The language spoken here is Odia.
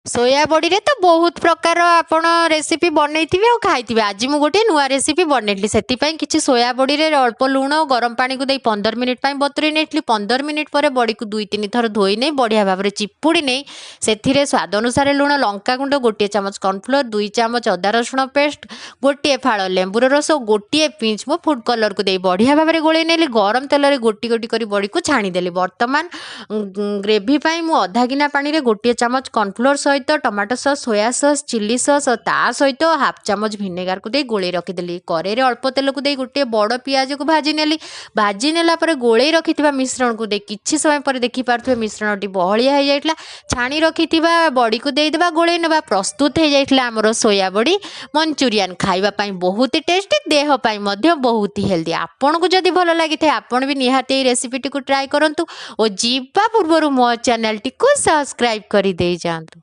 ସୋୟା ବଡ଼ିରେ ତ ବହୁତ ପ୍ରକାର ଆପଣ ରେସିପି ବନେଇଥିବେ ଆଉ ଖାଇଥିବେ। ଆଜି ମୁଁ ଗୋଟିଏ ନୂଆ ରେସିପି ବନେଇଲି। ସେଥିପାଇଁ କିଛି ସୋୟା ବଡ଼ିରେ ଅଳ୍ପ ଲୁଣ ଓ ଗରମ ପାଣିକୁ ଦେଇ 15 ମିନିଟ୍ ପାଇଁ ବତୁରେଇ ନେଇଥିଲି। 15 ମିନିଟ୍ ପରେ ବଡ଼ିକୁ 2-3 ଥର ଧୋଇ ନେଇ ବଢ଼ିଆ ଭାବରେ ଚିପୁଡ଼ି ନେଇ ସେଥିରେ ସ୍ୱାଦ ଅନୁସାରେ ଲୁଣ, ଲଙ୍କାଗୁଣ୍ଡ, 1 ଚାମଚ କର୍ଣ୍ଣଫ୍ଲୋର୍, 2 ଚାମଚ ଅଦା ରସୁଣ ପେଷ୍ଟ, 1 ଫାଳ ଲେମ୍ବୁର ରସ ଓ 1 ପିଞ୍ଚ ମୁଁ ଫୁଡ଼୍ କଲର୍କୁ ଦେଇ ବଢ଼ିଆ ଭାବରେ ଗୋଳେଇ ନେଲି। ଗରମ ତେଲରେ ଗୋଟି ଗୋଟି କରି ବଡ଼ିକୁ ଛାଣିଦେଲି। ବର୍ତ୍ତମାନ ଗ୍ରେଭି ପାଇଁ ମୁଁ ଅଧା ଗିନା ପାଣିରେ 1 ଚାମଚ କର୍ଣ୍ଣଫ୍ଲୋର୍ ସହିତ tomato sauce, soya sauce, chilli sauce ଓ ତା ସହିତ ହାଫ୍ ଚାମଚ ଭିନେଗାରକୁ ଦେଇ ଗୋଳେଇ ରଖିଦେଲି। କରେଇରେ ଅଳ୍ପ ତେଲକୁ ଦେଇ ଗୋଟିଏ ବଡ଼ ପିଆଜକୁ ଭାଜି ନେଲି। ଭାଜି ନେଲା ପରେ ଗୋଳେଇ ରଖିଥିବା ମିଶ୍ରଣକୁ ଦେଇ କିଛି ସମୟ ପରେ ଦେଖିପାରୁଥିବେ ମିଶ୍ରଣଟି ବହଳିଆ ହେଇଯାଇଥିଲା। ଛାଣି ରଖିଥିବା ବଡ଼ିକୁ ଦେଇଦେବା, ଗୋଳେଇ ନେବା। ପ୍ରସ୍ତୁତ ହେଇଯାଇଥିଲା ଆମର ସୋୟା ବଡ଼ି ମଞ୍ଚୁରିଆନ୍। ଖାଇବା ପାଇଁ ବହୁତ ଟେଷ୍ଟି, ଦେହ ପାଇଁ ମଧ୍ୟ ବହୁତ ହେଲ୍ଦି। ଆପଣଙ୍କୁ ଯଦି ଭଲ ଲାଗିଥାଏ, ଆପଣ ବି ନିହାତି ଏଇ ରେସିପିଟିକୁ ଟ୍ରାଏ କରନ୍ତୁ ଓ ଯିବା ପୂର୍ବରୁ ମୋ ଚ୍ୟାନେଲଟିକୁ ସବସ୍କ୍ରାଇବ୍ କରିଦେଇ ଯାଆନ୍ତୁ।